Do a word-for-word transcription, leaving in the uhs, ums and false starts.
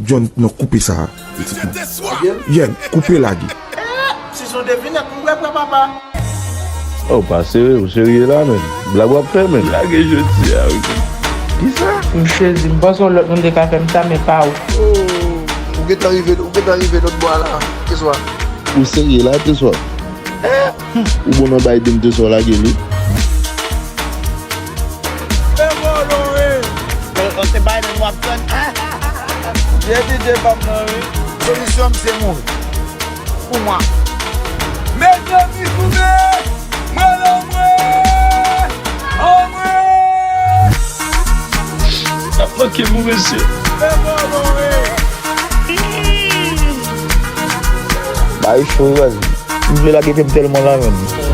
John, non, koupe sa. Yen, koupe lage. Si se yon devinèt, m prè prè papa. Oh, pa sere, ou serye la, menm? Blag w ap fè, menm? Lage jodi a, wi. Kisa? M sezi, m panse yon lòt moun te ka fè m sa, men pa ou. Ou gentan rive, ou gentan rive lòt bò a la, keswa. Ou serye la, keswa? Ou bon nan Biden, keswa, lage li. Se Biden w ap tann. Jedi de pa m nan, wi. Solisyon m se mouri. Pou mwen. Mezanmi, koube! Mwen nan mwen! An mwen! N ap manke m, mesye. Se Biden, wi. Bay cho, wi, baz. M vle lage pye m tèlman la, menm.